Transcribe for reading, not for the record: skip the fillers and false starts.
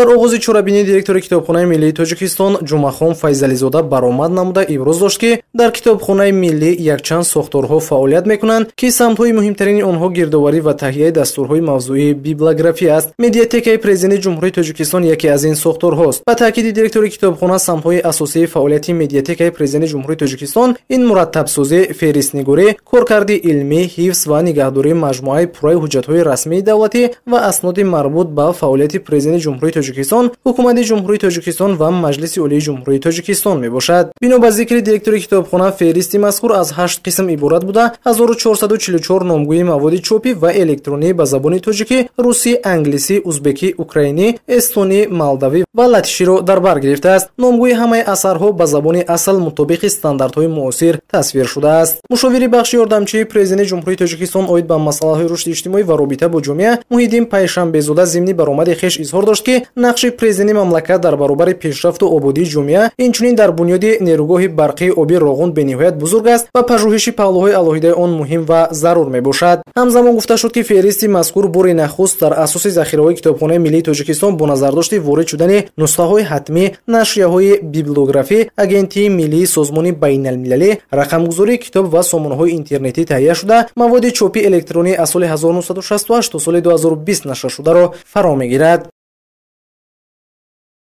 Дар оғози чорабинӣ директори Китобхонаи миллии Тоҷикистон Ҷумъахон Файзализода баромад намуда иброз дошт, ки дар Китобхонаи миллӣ якчанд сохторҳо фаъолият мекунанд, ки самтҳои муҳимтарини онҳо гирдоварӣ ва таҳияи дастурҳои мавзӯии библиографӣ аст. Медиатекаи Президенти Ҷумҳурии Тоҷикистон яке аз ин сохторҳост. Ба таъкиди директори китобхона, самтҳои асосии фаъолияти медиатекаи Президенти Ҷумҳурии Тоҷикистон ин мураттабсозӣ, феҳристнигорӣ, коркарди илмӣ, ҳифз ва нигаҳдории маҷмӯаи пурраи ҳуҷҷатҳои расмии давлатӣ ва асноди марбут ба фаъолияти Президенти Ҷумҳурии Тоҷикистон, Ҳукумати Ҷумҳурии Тоҷикистон ва Маҷлиси Олии Ҷумҳурии Тоҷикистон мебошад. Бино ба зикри директори китобхона, феҳристи мазкур аз 8 қисм иборат буда, 1444 номгӯи маводи чопӣ ва электронӣ ба забони тоҷикӣ, русӣ, англисӣ, узбекӣ, украинӣ, эстонӣ, молдавӣ ва латиширо дар бар гирифтааст. Номгӯи ҳамаи асарҳо ба забони асл мутобиқи стандартҳои муосир тасвир шудааст. Мушовири бахши ёрдамчии Президенти Ҷумҳурии Тоҷикистон оид ба масъалаҳои рушди иҷтимоӣ ва робита бо ҷомеа Муҳиддин Пайшанбезода зимни баромади хеш изҳор дошт, ки нақши президенти мамлакат дар баробари пешрафту ободии ҷомеа, инчунин дар бунёди нерӯгоҳи барқии обии Роғун бениҳоят бузург аст ва пажӯҳиши паҳлӯҳои алоҳидаи он муҳим ва зарур мебошад. Ҳамзамон гуфта шуд, ки феҳристи мазкур бори нахуст дар асоси захираҳои Китобхонаи миллии Тоҷикистон бо назардошти ворид шудани нусхаҳои ҳатмӣ, нашрияҳои библиографӣ, Агентии миллии Созмони байналмилалӣ, рақамгузории китоб ва сомонаҳои интернетӣ таҳия шуда, маводи чопи электронӣ аз соли 1968 то соли 2020 нашр шударо фаро мегирад.